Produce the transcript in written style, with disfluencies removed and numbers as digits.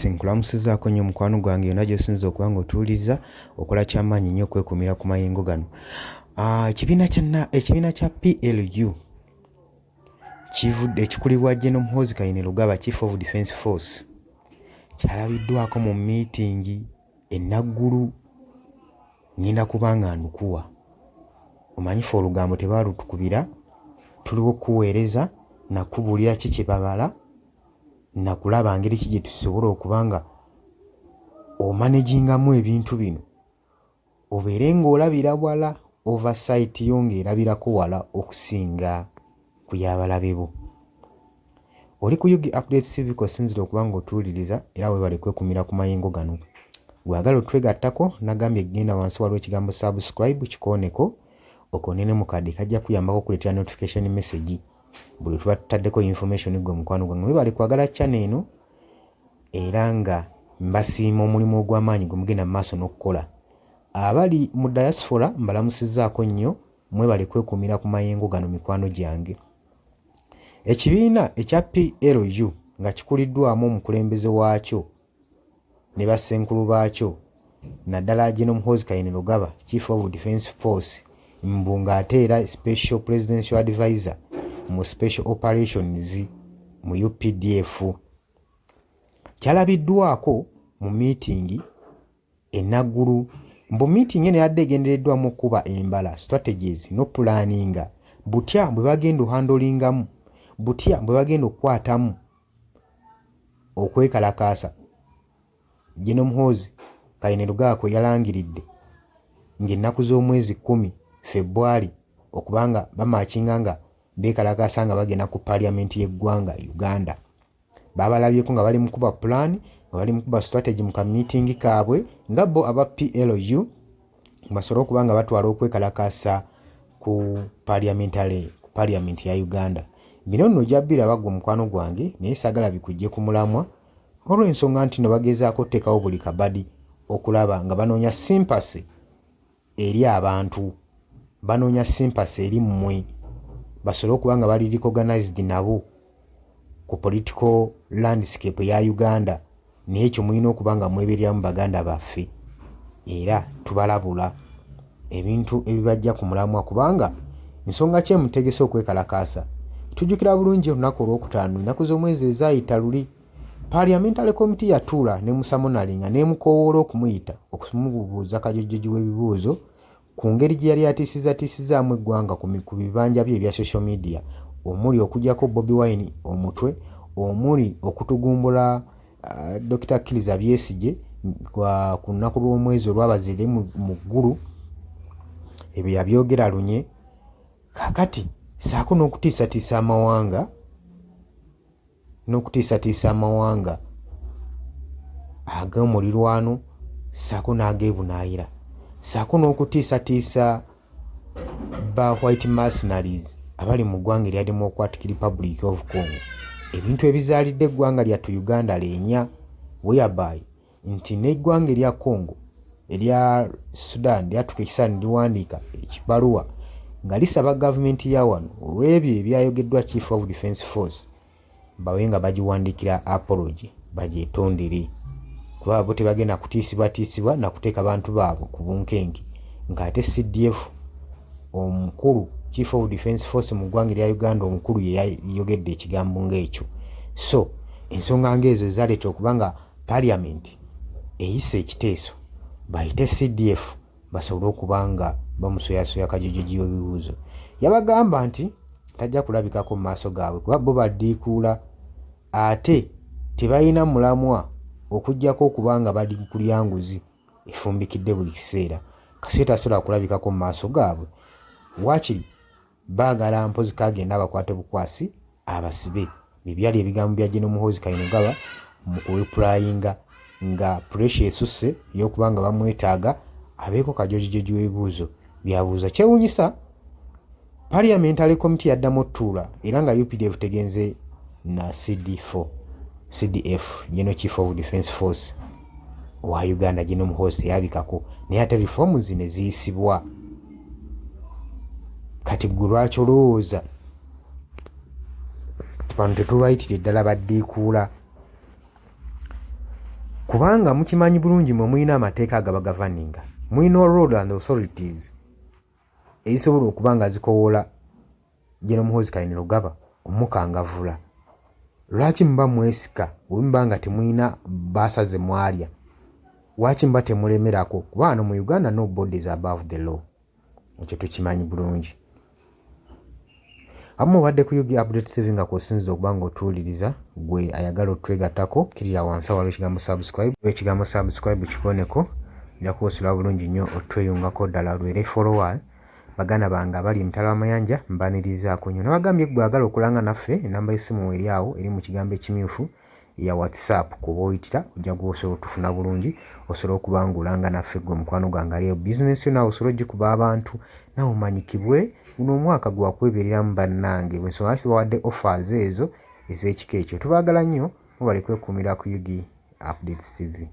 Nkulamusizaako nnyo mukwano gwange yonna gy'osinze okuba ng'otuwuliriza. Okola kyamaanyi nnyo okwekuumira ku mayengo gano. Ekibiina kya ekibiina kya PLU kivudde ekikulibwa General Muhoozi Kainerugaba, Chief of Defence Force, kyalabiddwako mu miitingi e Naggulu. Ngenda kuba nga ndukuwa. Omanyi ffe olugambo tebaalutukubira, tuliwo kukuweereza na kukubuulira ki kye babala na kulaba ngeri ki gye tusobola okuba nga omanagingamu ebintu bino obeere ng'olabira wala, oversight yo ng'erabirako wala okusinga ku y'abalabe bo. Oli ku UG Updates TV kw'osinziira okuba ng'otuwuliriza era weebale kwekuumira ku mayengo gano. Bw'oyagala otwegattako, nagambye genda wansi waliwo ekigambo subscribe kikooneko, okoone ne mu kadde kajja kuyambako okuleetera notification message buli tuba tutaddeko information. Gwe mukwano gwange, mwebale kwagala channel eno era nga mbasiima omulimu ogw'amaanyi gwe mugenda mu maaso n'okukola. Abali mu diaspora mbalamusizzaako nnyo, mwebale kwekuumira ku mayengo gano mikwano gyange. Ekibiina ekya PLU nga kikuliddwamu omukulembeze waakyo ne bassenkulu baakyo, naddala General Muhoozi Kainerugaba, Chief of Defence Force, mbu ng'ate era Special Presidential Advisor mu Special Operations mu UPDF, kyalabiddwako mu miitingi e Naggulu. Mbu miitingi eno yadde egendereddwamu okukuba embala, strategies, n'okupulaaninga butya bwe bagenda ohandlingamu, butya bwe bagenda okukwatamu okwekalakaasa General Muhoozi Kainerugaba kwe yalangiridde ng'ennaku z'omwezi 10 February okuba nga bamarchinga nga beekalakaasa nga bagenda ku parliament y'eggwanga Uganda. Baabalabyeko nga bali mu kuba plan, nga bali mu kuba strategy mu ka meeting kaabwe nga bo aba PLU basobole okuba nga batwala okwekalakaasa ku parliamentary, ku parliament ya Uganda. Bino nno ojja biraba ggwe mukwano gwange, naye saagala bikujje ku mulamwa olw'ensonga nti no bagezaako okuteekawo buli kabadi okulaba nga banoonya sympathy eri abantu, banoonya sympathy eri mmwe basobole okuba nga bali recognized nabo ku political landscape eya Uganda. Naye ekyo mulina okuba nga mwebeereramu baganda baffe, era tubalabula ebintu ebibajja ku mulamwa kubanga nsonga ki emutegese okwekalakaasa. Tujjukira bulungi olunaku olwokutaano, ennaku z'omwezi ezaayita luli, Parliamentary Committee yatuula ne Musa Monali nga n'emukoowoola okumuyita okumubuuza kajojjoji w'ebibuuzo ku ngeri gye yali atiisizatiisizaamu eggwanga ku bibanja bye ebya social media, omuli okuggyako Bobi Wine omutwe, omuli okutugumbula Dr. Kizza Besigye ku lunaku lw'omwezi olwabazire mu Ggulu. Ebyo yabyogera lunye. Kaakati ssaako n'okutiisatiisa amawanga, n'okutiisatiisa amawanga ag'omulirwano ssaako n'ag'ebunaayira, ssaako n'okutiisatiisa ba white mercenaries abali mu ggwanga erya Democratic Republic of Congo, ebintu ebizaalidde eggwanga lyattu Uganda leenya, whereby nti n'eggwanga erya Congo, erya Sudan lyatuuka ekiseera ne liwandiika ekibaluwa nga lisaba gavumenti ya wano olw'ebyo ebyayogeddwa Chief of Defence Force babe nga bagiwandiikira apology bagyetondere, kuba bo tebagenda kutiisibwatiisibwa na kuteeka bantu baabwe ku bunkenke ng'ate CDF omukulu, Chief of Defence Force mu ggwanga erya Uganda omukulu, ye yayogedde ekigambo ng'ekyo. So ensonga ng'ezo zaleetera okuba nga parliament eyisa ekiteeso bayite CDF basobole okuba nga bamusoyasoya kajojoji w'ebibuuzo. Yabagamba nti tajja kulabikako mu maaso gaabwe kuba bo baddiikuula ate tebalina mulamwa okuggyako okuba nga bali kulya nguzi efumbikidde buli kiseera. Kaseera tasobola kulabikako mu maaso gaabwe, waakiri baagala mpozi kagenda abakwate bukwasi abasibe. Bye byali ebigambo bya General Muhoozi Kainerugaba mu kureplyinga nga pressure esusse ey'okuba nga bamwetaaga abeeko kajojijoji w'ebibuuzo byabuuza. Kyewuunyisa, Parliamentary Committee yaddamu otutuula era nga UPDF tegenze na CD4, CDF, General Chief of Defence Force owa Uganda, General Muhoozi teyabikako, naye ate reforms ne ziyisibwa. Kati ggwe lwaki olowooza bano tetubayitire ddala baddiikuula? Kubanga mukimanyi bulungi mwe mulina amateeka agabagavaninga, mulina role and authorities ezisobola okuba nga zikowoola General Muhoozi Kainerugaba omukangavvula. Lwaki muba mwesika bwe muba nga temulina bbaasa ze mwalya? Lwaki muba temulemerako? Kuba wano mu Uganda no body is above the law. Ekyo tukimanyi bulungi. Abamu obadde ku UG Update TV nga kw'osinziza okuba ng'otuwuliriza, gwe ayagala otwegattako kkirira wansi awali ekigambo subscribe, ekigambo subscribe kikoneko, ojja kuba osobola bulungi nnyo otweyungako ddala obeere follower. Baganda bange abali emitala w'amayanja mbanirizaako nnyo. Nabagambye gwe agala okulanga naffe enamba y'essimu eri awo eri mu kigambo ekimyufu ya WhatsApp kuba oyitira ojja kuba osobola otufuna bulungi osobola okuba ng'olanga naffe gwe mukwano gwange ali eyo bizinensi yo naawe osobola ogikuba abantu naawe omanyikibwe. Guno omwaka gwa kwebeereramu bannange bwensonga lwaki tubawadde offers ezo ez'ekika ekyo. Tubaagala nnyo mubale kwekuumira ku UG Updates TV.